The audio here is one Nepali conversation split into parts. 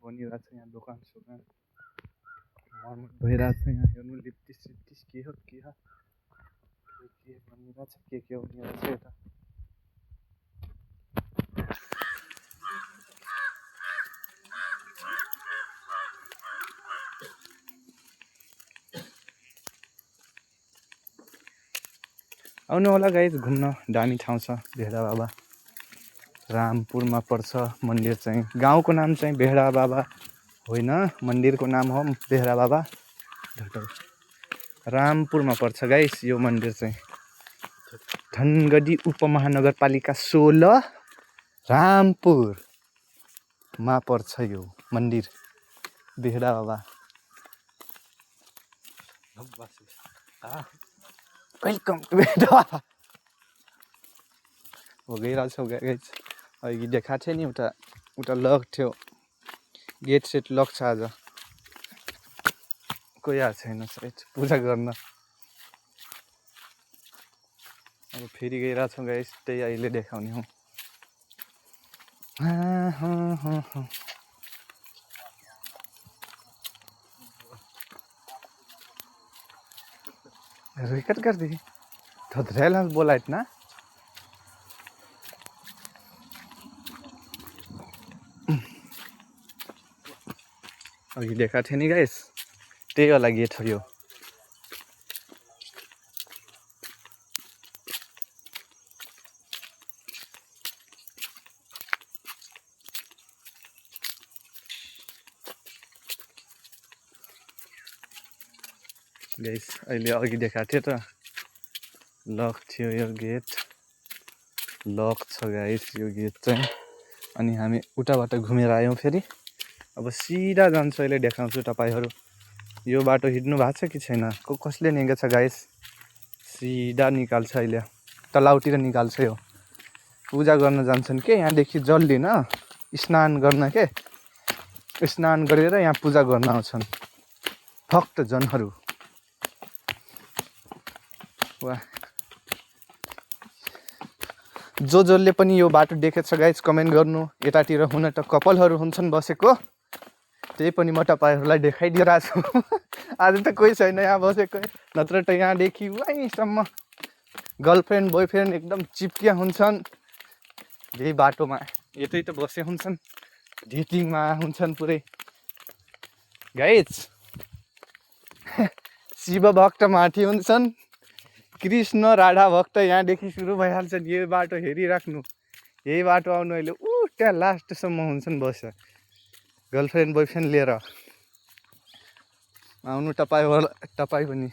बनिरहेछ यहाँ दोकान सोकान मर्मत भइरहेछ यहाँ हेर्नु लिप्टिस सिप्टिस के हो के बनिरहेछ के बनिरहेछ यता आउनु होला गाइज घुम्न दामी ठाउँ छ भेडा बाबा रामपुरमा पर्छ मन्दिर चाहिँ गाउँको नाम चाहिँ भेडा बाबा होइन मन्दिरको नाम हो भेडा बाबा रामपुरमा पर्छ गाइस यो मन्दिर चाहिँ धनगढी उपमहानगरपालिका 16 रामपुरमा पर्छ यो मन्दिर भेडा बाबा वेलकम टु भेडा बाबा हो गइरहेको छ गाइस अघि देखाएको थियो नि उता लक थियो गेट सेट लक छ आज कोही आएको छैन सायद पूजा गर्न अब फेरि गइरहेको छौँ गाइस त्यही अहिले देखाउने हो रिकट कर दी थोड़ा बोला इतना अघि देखा थियो नि गाइस त्यही होला गेट हो यो गाइस अहिले अघि देखा थियो त लक थियो यो गेट लक छ गाइस यो गेट चाहिँ अनि हामी उताबाट घुमेर आयौँ फेरि अब सिधा जान्छ अहिले देखाउँछु तपाईहरु यो बाटो हिड्नु भएको छ कि छैन कसले निगेको छ गाइस सिधा निकाल्छ अहिले तलाउतिर निकाल्छ यो पूजा गर्न जान्छन् के यहाँदेखि जल्दिन स्नान गर्न के स्नान गरेर यहाँ पूजा गर्न आउँछन् भक्तजनहरू वाह जसले पनि यो बाटो देखेछ गाइस कमेन्ट गर्नु यतातिर हुन त कपालहरू हुन्छन् बसेको त्यही पनि म तपाईहरुलाई देखाइदिइराछु आज त कोही छैन यहाँ बसेको नत्र त यहाँदेखि उहीँसम्म गर्लफ्रेन्ड बोयफ्रेन्ड एकदम चिप्किया हुन्छन् यही बाटोमा यतै त बसे हुन्छन् डेटिङमा हुन्छन् पुरै गाइस शिव भक्त माथि हुन्छन् कृष्ण राधा भक्त यहाँदेखि सुरु भइहाल्छन् यो बाटो हेरिराख्नु यही बाटो आउनु अहिले त्यहाँ लास्टसम्म हुन्छन् बस गर्लफ्रेन्ड बोयफ्रेन्ड लिएर आउनु तपाईँ पनि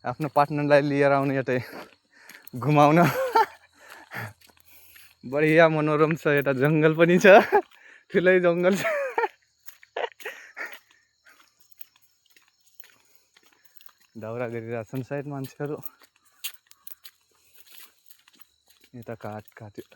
आफ्नो पार्टनरलाई लिएर आउनु यतै घुमाउन बढिया मनोरम छ यता जंगल पनि छ ठुलै जंगल छ दाउरा गरिरहेछन् सायद मान्छेहरू यता काट काट्यो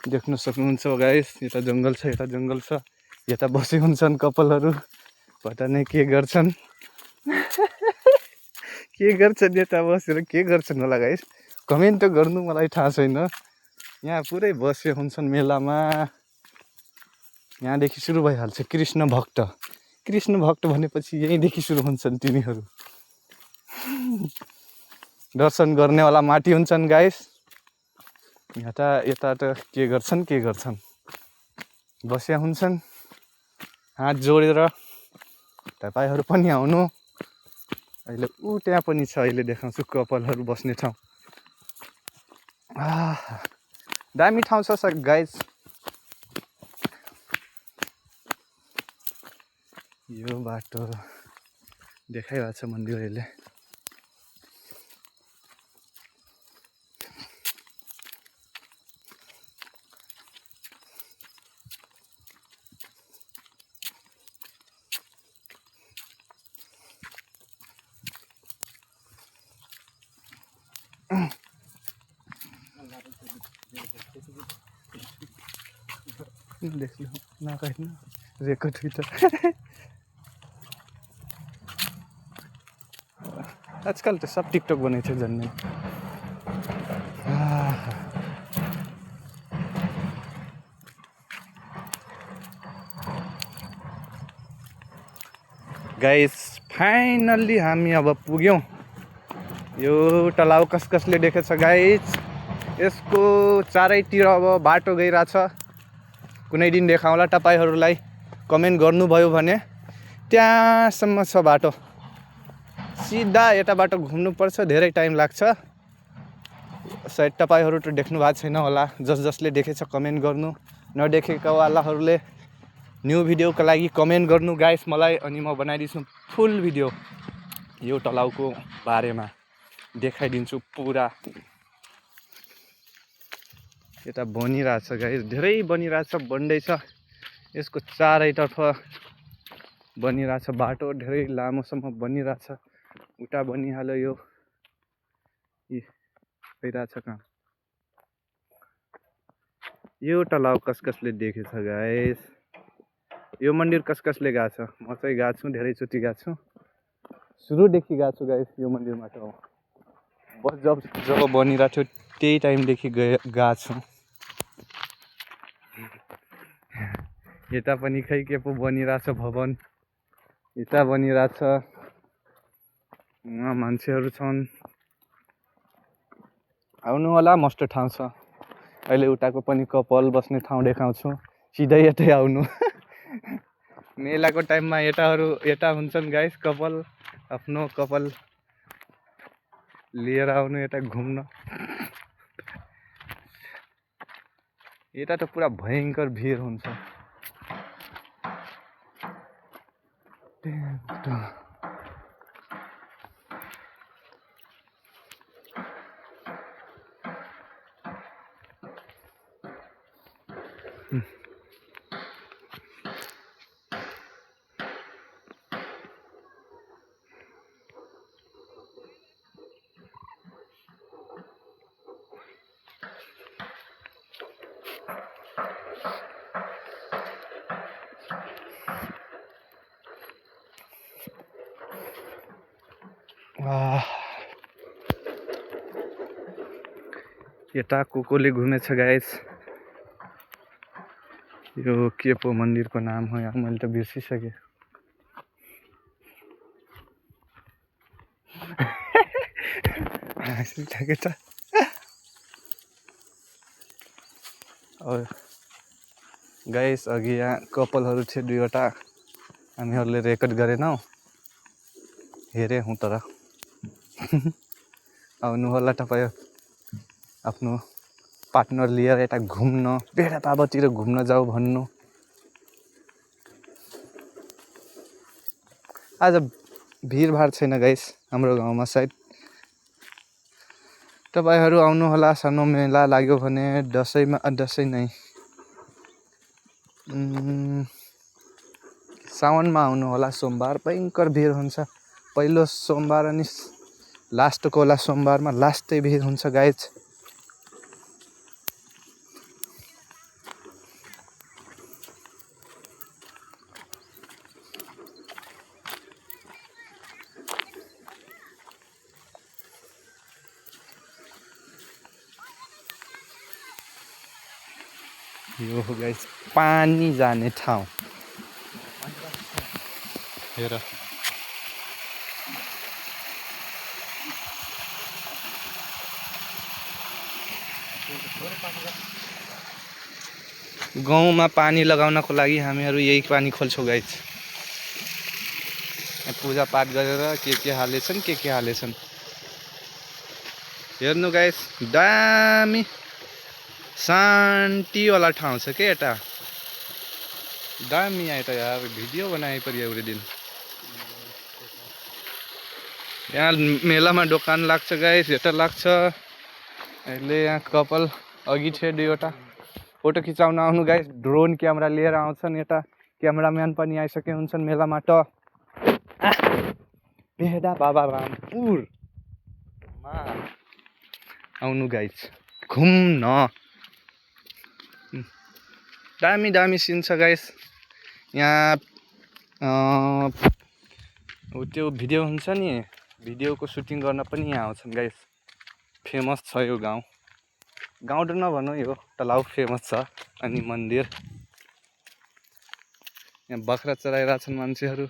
देख्न सक्नुहुन्छ गाइस यता जंगल छ यता बसे हुन्छन् कपालहरू पता नै के गर्छन् यता बसेर के गर्छन् होला गाइस कमेन्ट त गर्नु मलाई थाहा छैन यहाँ पुरै बसे हुन्छन् मेलामा यहाँदेखि सुरु भइहाल्छ कृष्ण भक्त भनेपछि यहीँदेखि सुरु हुन्छन् तिनीहरू दर्शन गर्नेवाला माथि हुन्छन् गाइस यता त के गर्छन् बस्या हुन्छन् हात जोडेर तपाईहरु पनि आउनु अहिले त्यहाँ पनि छ अहिले देखाउँछु कपालहरू बस्ने ठाउँ दामी ठाउँ छ गाइस यो बाटो देखाइरहेको छ मन्दिर अहिले देख लो ना कहना रेकर्ड हुई तो आजकल तो सब टिकटॉक बने थे जन्ने गाइस फाइनल्ली हामी अब पुग्यौं यो तलाउ कसले देखेछ गाइस यसको चारैतिर अब बाटो गइराछ कुनै दिन देखाउँला तपाईहरुलाई कमेन्ट गर्नुभयो भने त्यहाँसम्म छ बाटो सिधा यता बाटो घुम्नु पर्छ धेरै टाइम लाग्छ सायद तपाईहरु त देख्नु भएको छैन होला जसले देखेछ कमेन्ट गर्नु नदेखेका वालाहरुले न्यू भिडियोको लागि कमेन्ट गर्नु गाइस मलाई अनि म बनाइदिन्छु फुल भिडियो यो तलाउको बारेमा देखाइदिन्छु पुरा यता बनिरहेछ गाइस धेरै बनिरहेछ बन्दैछ यसको चारैतर्फ बनिरहेछ बाटो धेरै लामोसम्म बनिरहेछ उता बनिहाल्यो यो भइरहेछ काम यो तलाउ कसले देखेछ गाइस यो मन्दिर कसले गएको छ म चाहिँ गएको छु धेरै चोटि गएको छु सुरुदेखि गएको छु गाइस यो मन्दिरमा त बस जब बनिरहेको थियो त्यही टाइमदेखि गएको छु यता पनि खै के पो बनिरहेछ भवन यता बनिरहेछ मान्छेहरू छन् आउनु होला मस्त ठाउँ छ अहिले उताको पनि कपाल बस्ने ठाउँ देखाउँछु सिधै यतै आउनु मेलाको टाइममा यता हुन्छन् गाइस कपाल आफ्नो कपाल लिएर आउनु यता घुम्न यता त पुरा भयंकर भिड हुन्छ यता कोले घुमेछ गाइस यो के पो मन्दिरको नाम हो यार मैले त बिर्सिसके गाइस अघि यहाँ कपालहरू थियो दुईवटा हामीहरूले रेकर्ड गरेनौ हेरे हुँ तर आउनु होला तपाईँ आफ्नो पार्टनर लिएर यता घुम्न बेडा पाबातिर घुम्न जाऊ भन्नु आज भिडभाड छैन गाइस हाम्रो गाउँमा सायद तपाईहरु आउनु होला सानो मेला लाग्यो भने दशैं नै साउनमा आउनु होला सोमबार भयंकर भिड हुन्छ पहिलो सोमबार अनि लास्टको होला सोमबारमा लास्टै भिड हुन्छ गाइस यो हो गाइस पानी जाने ठाउँ हेर गाउँमा पानी लगाउनको लागि हामीहरू यही पानी खोल्छौं गाइस पूजा पाठ गरेर के हालेछन् के हालेछन् हेर्नु गाइस दामी शान्ति वाला ठाउँ छ के यता दामी आयो त यार भिडियो बनाए पर एउटा दिन यहाँ मेलामा दोकान लाग्छ गाइस यता लाग्छ अहिले यहाँ कपाल अघि थियो दुईवटा फोटो खिचाउन आउनु गाइस ड्रोन क्यामेरा लिएर आउँछन् यता क्यामेराम्यान पनि आइसके हुन्छन् मेलामा त बेहदा बाबा रामपुर मा आउनु गाइस घुम्न दामी दामी सिन छ गाइस। यहाँ त्यो भिडियो हुन्छ नि, भिडियोको सुटिङ गर्न पनि यहाँ आउँछन् गाइस। फेमस छ यो गाउँ त नभनौँ, यो तलाउ फेमस छ। अनि मन्दिर, यहाँ बाख्रा चराइरहेछन् मान्छेहरू।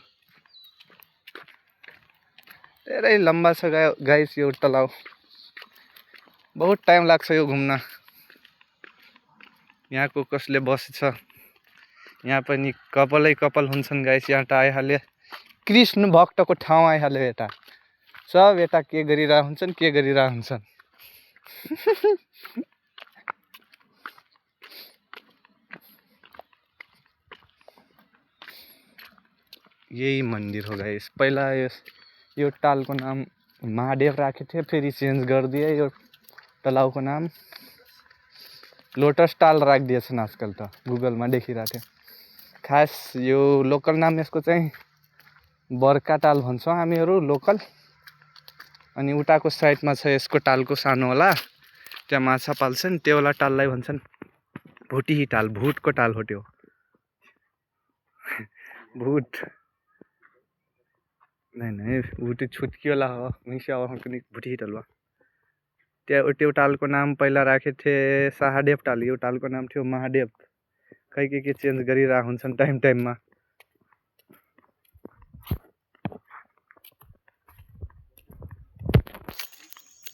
धेरै लम्बा छ गाइस यो तलाउ। बहुत टाइम लाग्छ यो घुम्न। यहाँको कसले बसेछ, यहाँ पनि कपालै कपाल हुन्छन् गाइस। यहाँ त आइहाले कृष्ण भक्तको ठाउँ आइहाल्यो। यता सब यता के गरिरहेको हुन्छन्, के गरिरहेको हुन्छन्। यही मन्दिर हो गाइस। पहिला यो टालको नाम महादेव राखेको थियो, फेरि चेन्ज गरिदिए यो तलाउको नाम लोटस टाल राखिदिएछन् आजकल त। गुगलमा देखिरहेको थियो। खास यो लोकल नाम यसको चाहिँ बर्का टाल भन्छौँ हामीहरू लोकल। अनि उताको साइडमा छ यसको टालको सानो होला, त्यहाँ माछा पाल्छन्, त्यो वाला टाललाई भन्छन् भुटी टाल। भुटको टाल हो त्यो। भुट नहीं भुटी छुटकी वाला हो, मिसा भुटी टाल हो। त्यो टालको नाम पहिला राखेको थिए शाहदेव टाल, यो टालको नाम थियो महादेव। खै के चेन्ज गरिरहेको हुन्छन् टाइम टाइममा।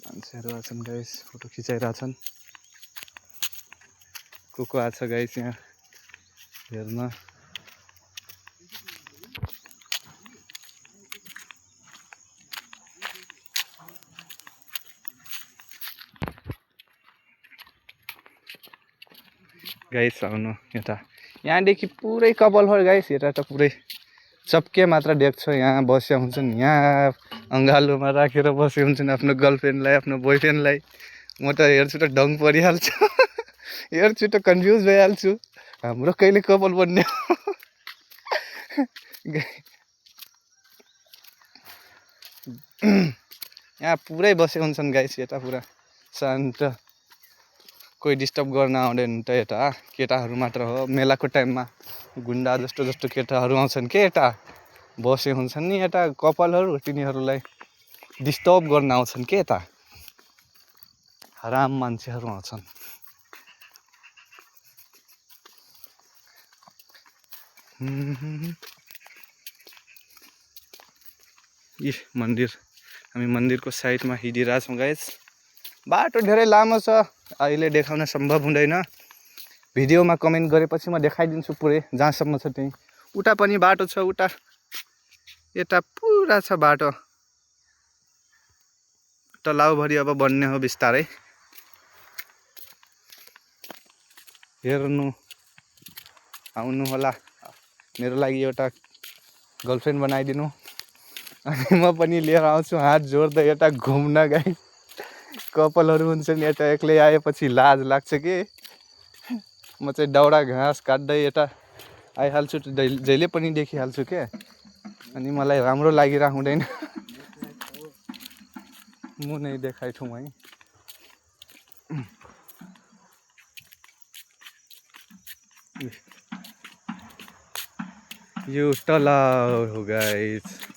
मान्छेहरू आछन् गाइस, फोटो खिचाइरहेछन्। को आछ गाइस यहाँ हेर्न। गाइस आउनु यता, यहाँदेखि पुरै कपाल हो गाइस। यता त पुरै चप्के मात्र देख्छ। यहाँ बस्या हुन्छन्, यहाँ अँगालोमा राखेर बसे हुन्छन् आफ्नो गर्लफ्रेन्डलाई, आफ्नो बोयफ्रेन्डलाई। म त हेर्छु त डङ परिहाल्छ। हेर्छु त कन्फ्युज भइहाल्छु, हाम्रो कहिले कपाल बन्ने। यहाँ पुरै बसे हुन्छन् गाइस। यता पुरा शान्त, कोही डिस्टर्ब गर्न आउँदैन त। यता केटाहरू मात्र हो। मेलाको टाइममा गुन्डा जस्तो केटाहरू आउँछन् के यता बसे हुन्छन् नि। यता कपालहरू तिनीहरूलाई डिस्टर्ब गर्न आउँछन् के यता। हराम मान्छेहरू आउँछन्। मन्दिर, हामी मन्दिरको साइडमा हिँडिरहेछौँ गाइस। बाटो धेरै लामो छ, अहिले देखाउन सम्भव हुँदैन। भिडियोमा कमेन्ट गरेपछि म देखाइदिन्छु पुरै जहाँसम्म छ त्यहीँ। उता पनि बाटो छ, उता यता पुरा छ बाटो। तलाउभरि अब बन्ने हो बिस्तारै। हेर्नु आउनु होला, मेरो लागि एउटा गर्लफ्रेन्ड बनाइदिनु। अनि म पनि लिएर आउँछु हात जोड्दै यता घुम्न गाइस। कपालहरू हुन्छन् यता, एक्लै आएपछि लाज लाग्छ कि। म चाहिँ दाउरा घाँस काट्दै यता आइहाल्छु, जहिले पनि देखिहाल्छु के। अनि मलाई राम्रो लागिरहेको हुँदैन। म नै देखाइछु है। यो तलाउ हो गाइस।